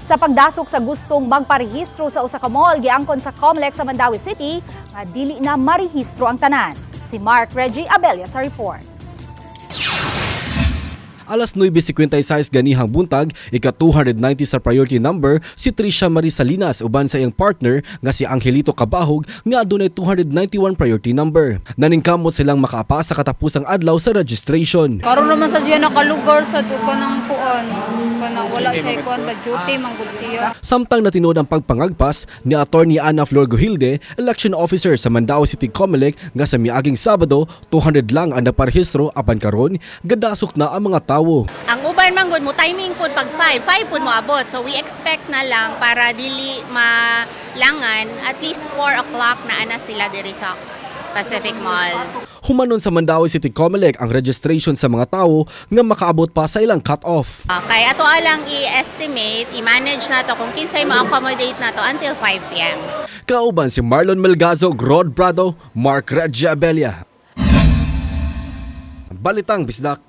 Sa pagdasok sa gustong magparehistro sa usa ka mall, giangkon sa COMELEC sa Mandaue City nga dili na marehistro ang tanan. Si Mark Reggie Abella sa report. Alas 9:56 ganihang buntag, ika 290 sa priority number si Trisha Marie Salinas uban sa iyang partner nga si Angelito Cabahug nga adunay 291 priority number. Naningkamot silang makaapa sa katapusang adlaw sa registration. Karon naman sa siya nakalugar sa ug kanang kuan, kanang wala siya kuan ba, duty man gud siya. Samtang natinod ang pagpangagpas ni Attorney Ana Flor Gujilde, election officer sa Mandaue City COMELEC, nga sa miaging Sabado, 200 lang ang naparehistro, apan karon gadasok na ang mga tawo. Ang uban man gud mo timing pud pag 5, 5 pud mo abot. So we expect na lang para dili malangan, at least 4 o'clock na ana sila diri sa Pacific Mall. Humanon sa Mandaue City COMELEC ang registration sa mga tawo nga makaabot pa sa ilang cut-off. Kay ato alang i-estimate, i-manage na to kung kinsay ma-accommodate na to until 5 p.m. Kauban si Marlon Melgazo, Grod Prado, Mark Regia Abella. Balitang Bisdak.